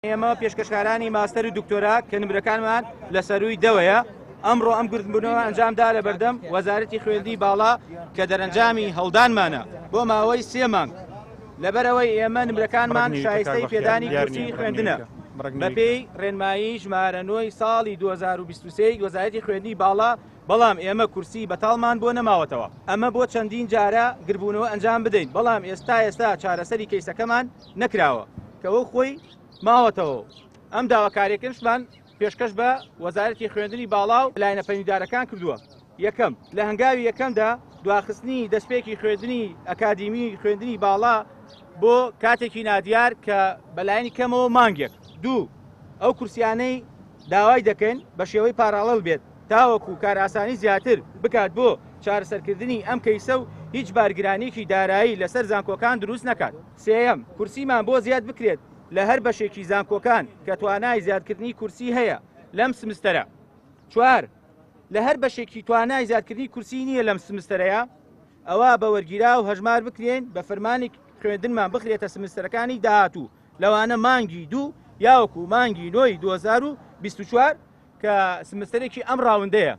ئێمە پێشکەشکارانی ماستەر و دکتۆرا کە نمرەکانمان لە سەرووی دەوەیە، ئەمڕۆ ئەم گردبوونەوە ئەنجامدا لە بەردەم وەزارەتی خوێندنی باڵا کە دەرەنجامی هەڵدانمانە بۆ ماوەی سێ مانگ لەبەرئەوەی ئێمە نمرەکانمان شایستەی پێدانی کورسی خوێندنە بەپێی ڕێنمایی ژمارە نۆی ساڵی 2023 وەزارەتی خوێندنی باڵا، بەڵام ئێمە کورسی بەتاڵمان بۆ نەماوەتەوە، ئەمە بۆ چەندین جارە گربوونەوە ئەنجام بدەین، بەڵام ئێستا ئێستا چارەسەری کەیسەکەمان نەکراوە کە وەک خۆی ماوەتەوە و ئەم داواکاریەکەشمان پێشکەش بە وەزارەتی خوێندنی باڵا و لایەنە پەیوەندیدارەکان کردووە. یەکەم، لە هەنگاوی یەکەمدا دواخستنی دەستپێکی خوێندنی ئەکادیمی خوێندنی باڵا بۆ کاتێکی نادیار کە بەلایەنی کەمەوە مانگێک. دوو، ئەو کورسیانەی داوای دەکەین بە شێوەی پاراڵێڵ بێت تاوەکو کارئاسانی زیاتر بکات بۆ چارەسەرکردنی ئەم کەیسە و هیچ بارگرانیەکی دارایی لەسەر زانکۆکان دروست نەکات. سێیەم، کورسیمان بۆ زیاد بکرێت لە هەر بەشێکی زانکۆکان کە توانای زیادکردنی کورسی هەیە لەم سمستەرە. چوار، لە هەر بەشێکی توانای زیادکردنی کورسی نییە لەم سمستەرەیا ئەوا بە وەرگیراو هەژمار بکرێن بە فەرمانی خوێندنمان بخرێتە سمستەرەکانی داهاتوو لەوانە مانگی دوو یاوەکو مانگی نۆی 2024 کە سمستەرێکی ئەم ڕاوندەیە.